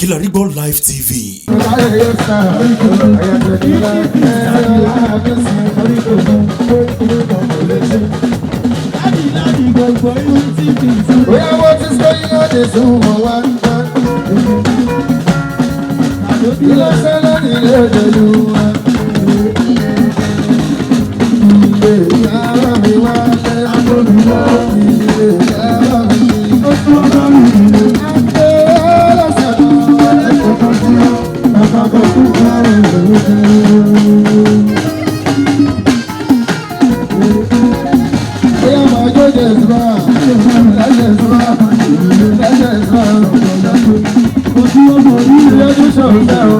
Kilarigbo Live TV. Bóyá wọ́n ti sọ yín ó lè sún wọn wá ń bá. Kí ló ṣẹlẹ̀ nílé òṣèlú wa? Ilé ìyá mi wá lẹ́. Ilé ìyá mi. Àgbẹ̀ ọlọ́sẹ̀ kan. Bóyá màá jó Jésù bá. Jésù bá. Jésù bá. Lójú ṣòfẹ́ o.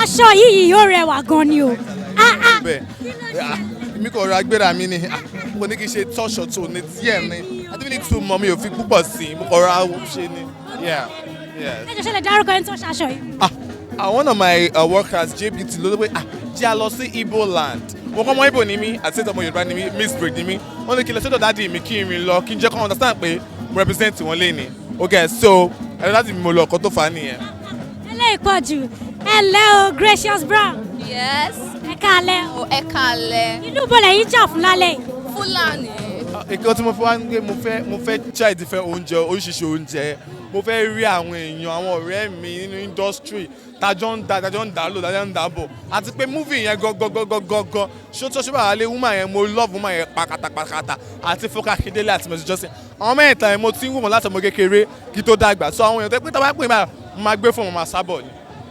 Aṣọ yìí yóò rẹwà gan ni o. Ah, ah. Bẹ́ẹ̀ èmi kò ra gbéra mi ni. Ah, mo ní kí n ṣe tọ́ṣọ̀ tó ní díẹ̀ ni àti bí ní too mọ̀, mi ò fi púpọ̀ sí i, mo kò ra ṣe ni. Yeah. Ẹ jọ̀ọ́, ṣe lè dárúkọ ẹni tó ṣaṣọ yìí? Ah, one of my workers, JBT, ló ló pé, ah, jẹ́ a lọ sí Igbo land. Mo kọ́ ọmọ Igbo ni mí àti ọmọ Yorùbá ni mí, mixed breed ni mí. Wọ́n ní kí n lọ sọ́dọ̀ daddy mi, kí n rìn lọ, kí n jẹ́ kó understand pé mo represent wọn lé ní. Okay, so ẹ̀rọ daddy mi mo lọ, ọkọ tó fà á nìyẹn. Eléyìí pọ̀ jù. Ẹ ǹlẹ́ o, Gracious Brown. Yes. Ẹ káalẹ́ o. O, ẹ káalẹ́. Inú bò lẹ́yìn jà fún lálẹ́ yìí? Fúlàní. Nǹkan tí mo fẹ́ wá ń gbé, mo fẹ́ try different oúnjẹ, oríṣiríṣi oúnjẹ. Mo fẹ́ rí àwọn èèyàn, àwọn ọ̀rẹ́ mi nínú industry tajọ́ ń dà lò, tajọ́ ń dà bọ̀, àti pé movie yẹn gangan, ṣótó ṣó bàbá lé woman yẹn, mo love woman yẹn pàkàtàpàkàtà, àti Fúnkẹ́ Akíndélé àti Mercy Johnson. Àwọn mẹ́ta yẹn, mo ti ń wò wọ́n láti ọmọ kékeré kí tó dàgbà. So àwọn èèyàn tó pé tá a bá pè mí, mo máa gbé fún wọn, máa sábọ̀ ni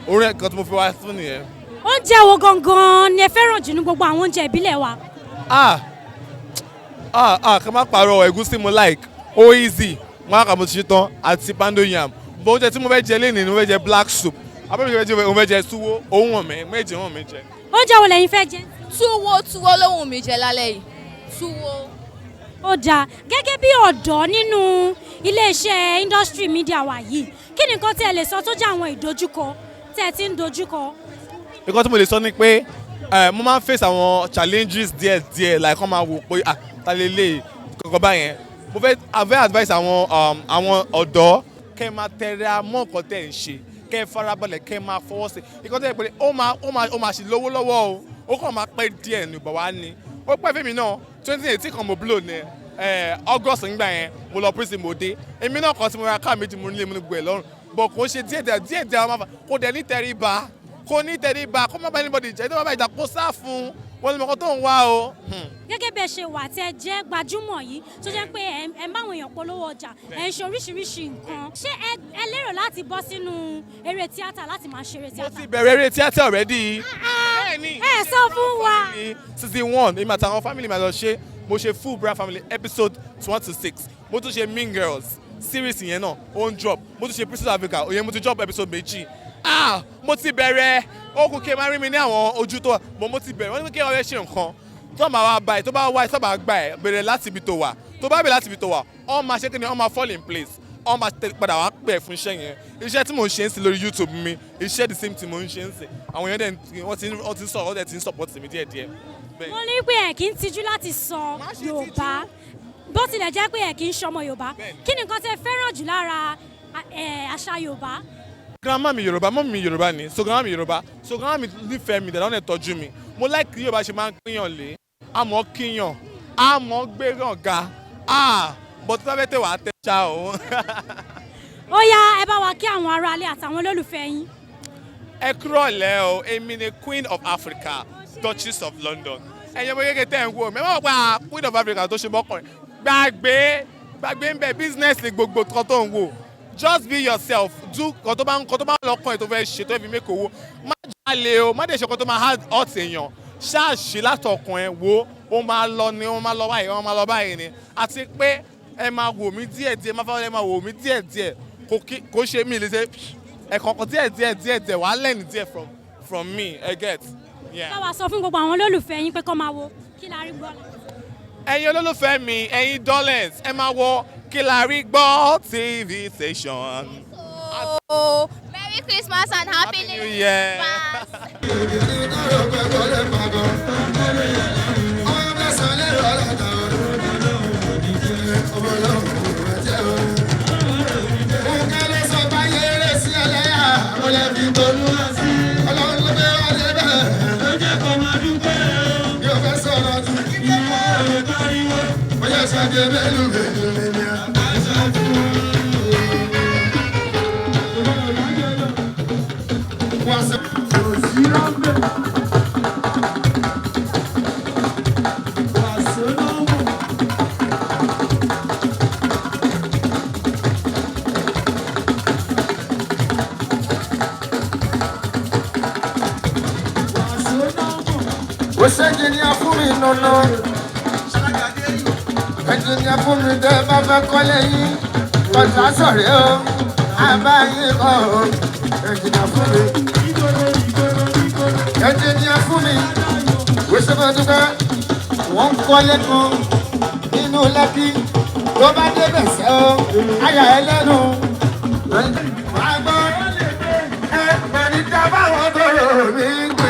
orin ẹ̀kan tí mo fi wá fún nìyẹn. Oúnjẹ wo gangan ni ẹ fẹ́ràn jù ní gbogbo àwọn oúnjẹ ìbílẹ̀ wa? Ah ah ah, ká má parọ́, ẹ̀gúsí mo like. Ó easy, wọn á kà mo ti ṣe tán, àti poundo yam. Bó oúnjẹ tí mo fẹ́ jẹ lénìí ni mo fẹ́ jẹ black soup, abẹ́mi fẹ́ jẹ, mo fẹ́ jẹ túwó, òun wọ̀n mí méjì wọ̀n mí jẹ. Oúnjẹ wo lẹ́yìn fẹ́ jẹ? Túwó, túwó ló wù mí jẹ lálẹ́ yìí, túwó. Ó dáa. Gẹ́gẹ́ bí ọ̀dọ́ nínú iléeṣẹ́ industry media wa yìí, kí ni nǹkan tí ẹ lè sọ tó jẹ́ àwọn ìdojúkọ tí ẹ ti ń dojúkọ? Nǹkan tí mo lè sọ ni pé mo máa ń face àwọn challenges díẹ̀ díẹ̀, like wọ́n máa wò pé, ah, ta lè lè kankan báyẹn. Mo fẹ́ I fẹ́ advice àwọn ọ̀dọ́, kẹ́ ẹ máa tẹra mọ́ nǹkan tẹ̀ ń ṣe, kẹ́ ẹ farabalẹ̀, kẹ́ ẹ máa fọwọ́ sí nǹkan tẹ̀ ń pè é. Ó máa ṣì lówó lọ́wọ́ o, ó kàn máa pẹ́ díẹ̀ ní bọ̀ wá ní. Ó pẹ́ fẹ́mi náà, 2018 kan mo blow ní August. Ńgbà yẹn mo lọ prison, mo dé, èmi náà kan tí mo ra káà méjì, mo nílé, mo ní gbogbo ẹ̀ lọ́rùn bọ̀. Kò ń ṣe díẹ̀ díẹ̀ díẹ̀ díẹ̀. Àwọn máa fà kò dẹ̀ ní tẹríba, kò ní tẹríba, kó má bá anybody jẹ́, tó bá bá ìjà, kó sá fún wọn ní mọ̀kàn tó ń wá o. Gẹ́gẹ́ bí ẹ ṣe wà tí ẹ jẹ́ gbajúmọ̀ yìí, tó jẹ́ pé ẹ ń báwọn èèyàn polówó ọjà, ẹ ń ṣe oríṣiríṣi nǹkan, ṣé ẹ lérò láti bọ́ sínú eré tíátà, láti máa ṣeré Mo tíátà? ti bẹ̀rẹ̀ eré tíátà already. Bẹ́ẹ̀ni. Ẹ sọ fún wa. Ní season 1, èmi àtàwọn family mi lọ ṣe. Mo ṣe Full Brown Family episode 1 to 6. Mo tún ṣe Mean Girls series yẹn náà, ó ń drop. Mo tún ṣe Princess Africa òye, mo ti drop episode 2. Ah, mo ti bẹ̀rẹ̀. Ó kù kí ẹ máa rí mi ní àwọn ojú tó wà. Mo ti bẹ̀rẹ̀. Wọ́n ní kí ọ̀rẹ́ ṣe nǹkan tó máa wá bá ẹ, tó bá wá ẹ, tó bá gbà ẹ, bẹ̀rẹ̀ láti ibi tó wà. Tó bá bẹ̀rẹ̀ láti ibi tó wà, ọ máa ṣe kí ni, ọ máa fall in place, ọ máa padà wá pè é fún iṣẹ́ yẹn. Iṣẹ́ tí mò ń ṣe ń sìn lórí YouTube mi, iṣẹ́ the same thing mò ń ṣe ń sìn. Àwọn èèyàn dẹ̀ wọ́n ti ń sọ̀rọ̀, wọ́n dẹ̀ ti ń support mi díẹ̀díẹ̀. Bẹ́ẹ̀. Mo ní pé ẹ kì í tijú láti sọ Má ṣe. Yorùbá, bó tilẹ̀ jẹ́ pé ẹ kì í ṣọmọ Yorùbá. Kí ni nǹkan tẹ́ fẹ́ràn jù lára àṣà Yorùbá? Grandma mi Yorùbá, mummy mi Yorùbá ni. So grandma mi Yorùbá, so grandma mi nífẹ̀ẹ́ mi dàda, wọ́n dẹ̀ tọ́jú mi. Mo like Yorùbá ṣe máa ń kíyàn lé, àmọ́ kíyàn, àmọ́ gbéràn ga. Ah, but tí wọ́n fẹ́ tẹ̀ wá tẹ̀ ṣá o. Ó yá, ẹ bá wa kí àwọn aráalé àtàwọn olólùfẹ́ yín. Ẹ kúrọ̀lẹ́ o. Èmi ni Queen of Africa, Duchess of London. Ẹ̀yin ọmọ kékeré tẹ̀ ń wò mí, ẹ má wọ́n pa Queen of Africa tó ṣe mọ́kànrin. Gbàgbé, gbàgbé ń bẹ. Business ni gbogbo kan tó ń wò. Just be yourself, do kan tó bá ń kan tó bá ń lọ́kàn ẹ̀ tó fẹ́ ṣe, tó fẹ́ fi make owó. Má jalè o, má dẹ̀ ṣe kan tó máa hard hurt èèyàn. Ṣáàṣì látọkùn ẹ wo, ó máa lọ ni, ó máa lọ báyìí, ó máa lọ báyìí ni. Àti pé ẹ máa wò mí díẹ̀ díẹ̀, má fọwọ́, ẹ máa wò mí díẹ̀ díẹ̀. Kò ṣe mí lè ṣe ẹ̀kọ́ kan díẹ̀ díẹ̀ díẹ̀ díẹ̀, wàá learn díẹ̀ from me, ẹ get. Yeah. Bá wa sọ fún gbogbo àwọn olólùfẹ́ yín pé kó máa wo Kí La Rí Gbọ́. Ẹ̀yin olólùfẹ́ mi, ẹ̀yin darlings, ẹ máa wo Kí La Rí Gbọ́ TV station. o. Merry Christmas and Happy Happy New New Year. Christmas. Ó ṣe ẹnjìníà fún mi nùnú. Ẹnjìníà fún mi tẹ́ bá fẹ́ kọ́lé yín. Kọ̀tà sọ̀rẹ́ o, àbá yín kọ́ o. Ẹnjìníà fún mi. Ẹnjìníà fún mi. Ó ṣe fẹ́ dúpẹ́. Wọ́n ń kọ́lé kan nínú Lẹ́kí. Tó bá débẹ̀ sẹ́ o, àyà ẹlẹ́nu. Wàá gbọ́ ẹ pẹ̀lú dábàá wọn tó rò mí pè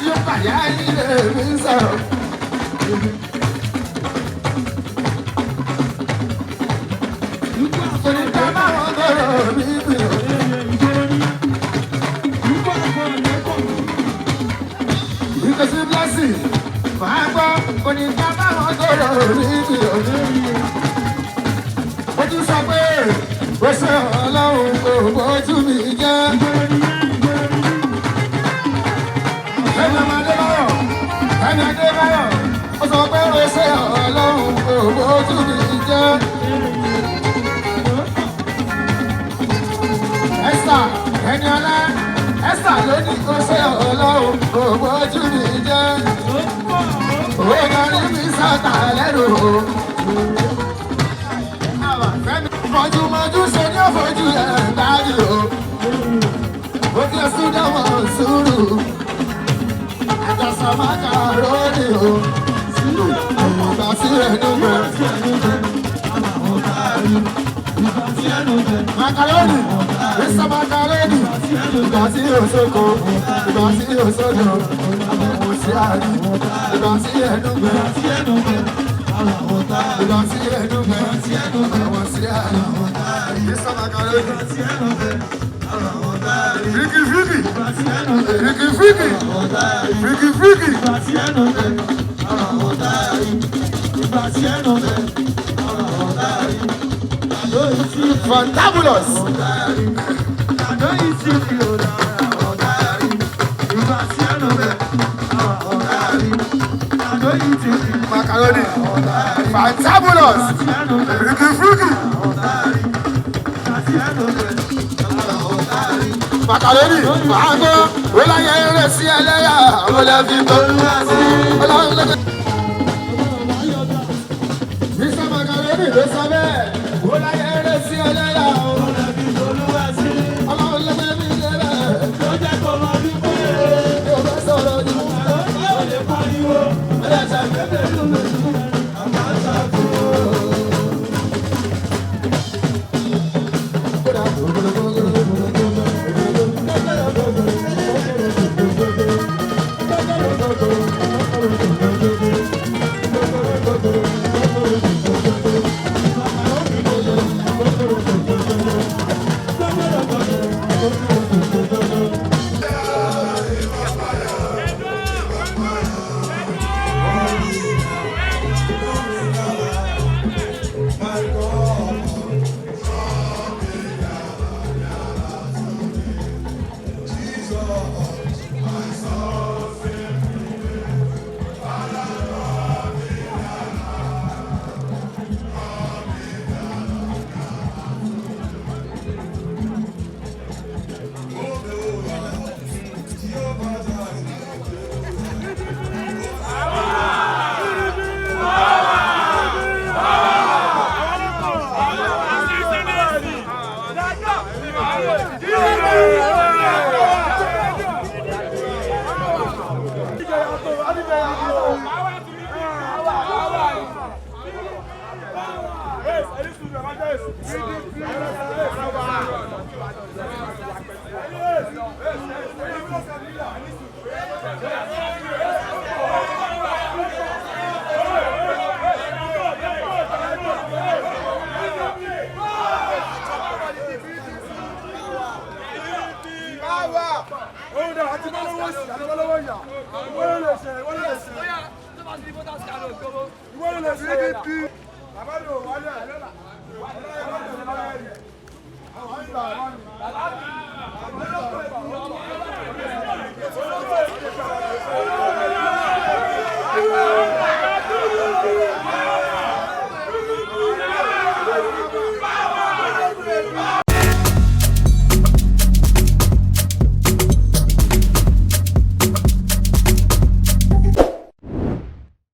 yóò pàdé ayé mi sọ̀rọ̀. Onígbà báwọn tọrọ mi pè ọ́. Ìkọsí blessing máa gbọ́ onígbà báwọn tọrọ mi pè ọ́. Ó tún sọ pé ó ṣe ọlọ́run kò bójú mi jẹ́. Ẹni ọmọ Adébáyọ̀, ẹni Adébáyọ̀, ó sọ pé ó ṣe ọlọ́run kò bójú mi jẹ́. Esther, ẹni ọlá, Esther ló ní kó ṣe ọlọ́run kò bójú mi jẹ́. Ó darí mi sọ́tà lẹ́rù o. Mọ̀júmọ̀jú ṣe ní òfojú ẹ̀ dájú o. Ó ti ẹ̀sùn dáwọ̀ sùúrù. Àjàsàmákàrónì o. Ìgbà sí ẹnu bẹ̀. Makaroni, Mr. Makaroni, ìgbà tí òṣoko, ìgbà tí òṣodò, àwọn òṣì àrí, ìgbà tí ẹnu bẹ̀. Ìgbà tí ẹnu bẹ̀, àwọn òṣì àrí, Mr. Makaroni. Fíkì fíkì, fíkì fíkì, fíkì fíkì. Fantabulous. Macaroni. Fantabulous. Fíkì fíkì. Macaroni. Fàágọ́. Wọ́láyé rẹ̀ sí ẹlẹ́yà. Wọ́lá fi tó. Ọlọ́run lọ́jọ́. Mr. Macaroni ló sọ bẹ́ẹ̀. Wọ́láyé rẹ̀ sí ẹlẹ́yà. Ọlọ́run lọ́jọ́ mi lẹ́rẹ̀. Yóò bá sọ̀rọ̀ jù.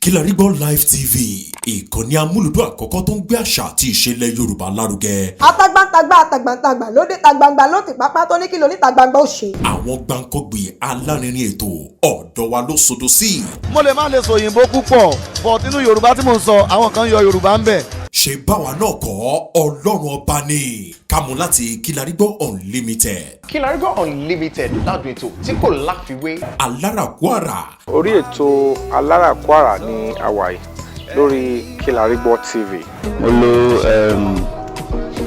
Kilarigbo Live TV, ìkànnì amúlùdún àkọ́kọ́ tó ń gbé àṣà àti ìṣẹ̀lẹ̀ Yorùbá lárugẹ. Atagbantagba atagbantagba lóde tagbangba ló ti pápá tó ní kí lóní tagbangba ó ṣe. Àwọn gbàǹkọ́gbì alárinrin ètò ọ̀dọ́ wa ló sodo sí. Mo lè má lè sọ òyìnbó púpọ̀, but inú Yorùbá tí mò ń sọ, àwọn kan yọ Yorùbá ń bẹ̀. Ṣe báwa náà kọ́, Ọlọ́run Ọba ni kámú láti Kilarigbo Unlimited. Kilarigbo Unlimited, ládùn ètò tí kò láfiwé. Alárakúàrà. Orí ètò Alárakúàrà ní àwàyè lórí Kilarigbo TV. Mo lo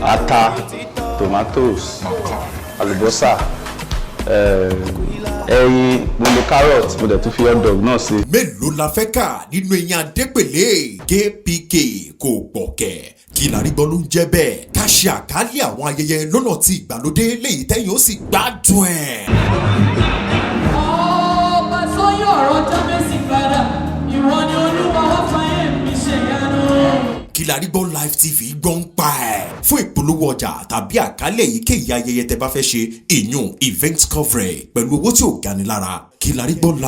ata, tomatoes, àlùbọ́sà, ẹyin, mo lo carrot, mo dẹ̀ tún fi hot dog náà sí. Mélòó la fẹ́ kà nínú eyín Adépèlé? KPK kò gbọ̀kẹ̀. Kilarigbo ló ń jẹ́ bẹ́ẹ̀. Ká ṣe àkálẹ̀ àwọn ayẹyẹ lọ́nà tí ìgbàlódé léyìí tẹ́yìn ó sì gbádùn ẹ̀. Ọba tó yí ọ̀rọ̀ Jábésì padà, ìwọ ni Olúwa, wá fàyè mi ṣe ìyanu. Kilarigbo Live TV gbọ́ ń pa ẹ̀. Fún ìpolówó ọjà tàbí àkálẹ̀ èyíkéyìí ayẹyẹ tẹ́ bá fẹ́ ṣe, ìyún event coverage, pẹ̀lú owó tí ò gani lára, Kilarigbo Live.